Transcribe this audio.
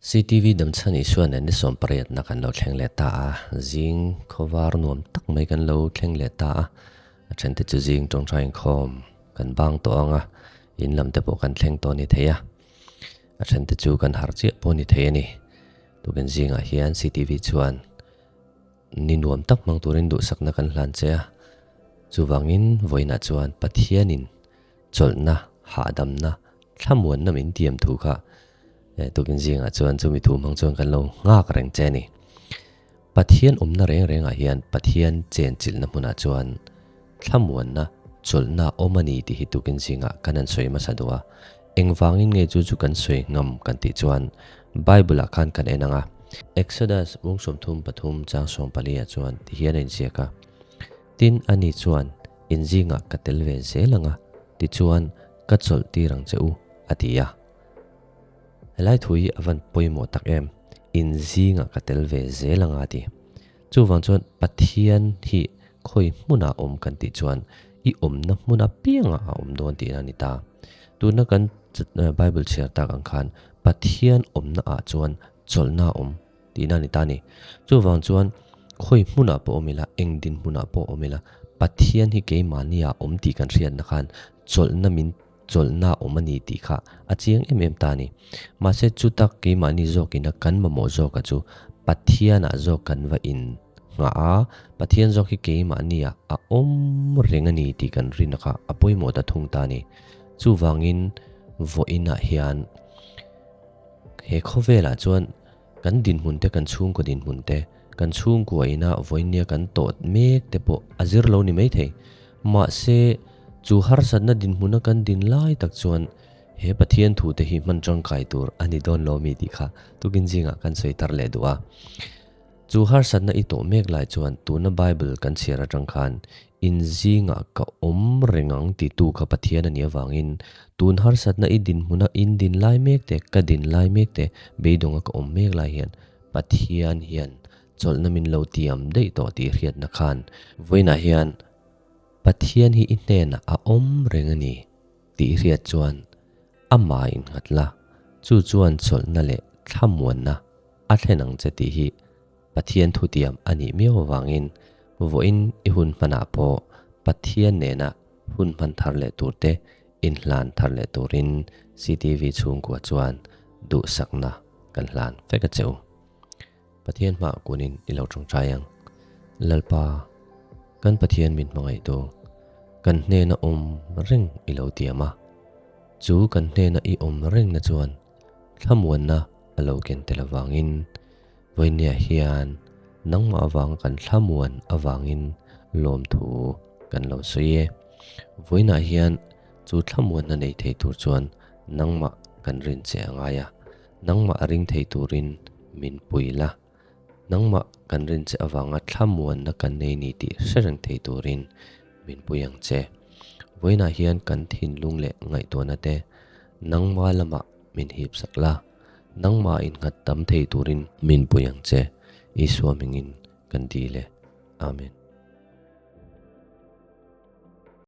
CTV Damchhan Isua nen ni sawmpariatna kan lo thleng leh ta a, zing khawvar nuam tak mai kan lo thleng leh ta a, a thente chu zing tawngtai inkhawm kan bang tawh ang a, in lam te pawh kan thleng tawh a ni thei a, a thente chu kan harh chiah pawh a ni thei a ni. Tukin zingah hian CTV chuan ni nuam tak hmang turin duhsakna kan hlan che a, chuvangin vawiinah chuan Pathianin chawlhna, hahdamna, thlamuanna min tiam thu kha tukin zingah chuan chumi thu hmang chuan kan lo nghak reng che a ni. Pathian awmna reng rengah hian Pathian chenchilhna hmunah chuan thlamuanna, chawlhna awm a ni tih hi tukin zingah kan han sawi hmasa duh a. Engvangin nge chu chu kan sawi ngam kan tih chuan Bible-ah khan kan en ang a. Exodus bung 33 chang 14 ah chuan ti hian a inziak a, Tin, ani chuan inzingah ka tel ve zel ang a, tichuan ka chawlh tir ang che u, a ti a. Helai thu hi a van pawimawh tak em, inzingah ka tel ve zel ang a ti. Chuvang chuan Pathian hi khawi hmunah awm kan tih chuan i awmna hmun apiangah a awm dawn tihna a ni ta. Tuna kan Bible chhiar tak ang khan Pathian awmna ah chuan chawlhna a awm tihna a ni ta a ni. Chuvang chuan khawi hmunah pawh awm ila, eng dinhmunah pawh awm ila, Pathian hi keimahni ah awm tih kan hriatna khan chawlhna min chawlhna a awm a ni tih kha a chiang em em ta a ni. Mahse chutak keimahni zawkina kan mamawh zawka chu Pathianah zawk kan va in nghah a, Pathian zawk hi keimahnia a awm reng a ni tih kan rin kha a pawimawh ta thung ta a ni. Chuvangin vawiinah hian he khawvelah chuan kan dinhmun te, kan chhungkaw dinhmun te, kan chhungkua ina vawinia kan tawh mek te pawh a zir lo ni maithei. Mahse, chu harsatna dinhmuna kan din lai tak chuan he Pathian thu te hi hman tangkai tur a ni dawn lo mi tih kha tukin zingah kan sawi tar leh duh a. Chu harsatna i tawh mek lai chuan tuna Bible kan chhiar atang khan in zingah ka awm reng ang titu kha Pathian a nih avangin tun harsatna i dinhmuna in din lai mek te, ka din lai mek te, beidawnga ka awm mek lai hian Pathian hian chawlhna min lo tiam daih tawh tih hriatna khan vawiinah hian Pathian hi i hnenah a awm reng a ni tih hriat chuan amah innghat la, chu chuan chawlhna leh thlamuanna a thlen ang che tih hi Pathian thutiam a nih miau avangin vawiin i hun hmanah pawh Pathian nena hun hman thar leh turte inhlan thar leh turin CTV chhungkua chuan duhsakna kan hlan vek a che u. Pathian hmah kunin i lo tawngtai ang. Lalpa, kan Pathian min hmangaihtu, kan hnena awm reng i lo tiam a. Chu kan hnena i awm rengna chuan thlamuanna a lo ken tel avangin vawinia hian nangmah avanga kan thlamuan avangin lawmthu kan lo sawi e. Vawiinah hian chu thlamuanna nei thei tur chuan nangmah kan rin che a ngai a, nangmah ring thei turin min pui la, nangmah kan rin che avanga thlamuanna kan nei ni tih hre reng thei turin min pui ang che. Vawiinah hian kan thinlung leh ngaihtuahna te nangma lamah min hip sak la, nangma innghat tam thei turin min pui ang che. Isua hmingin kan dil e. Amen.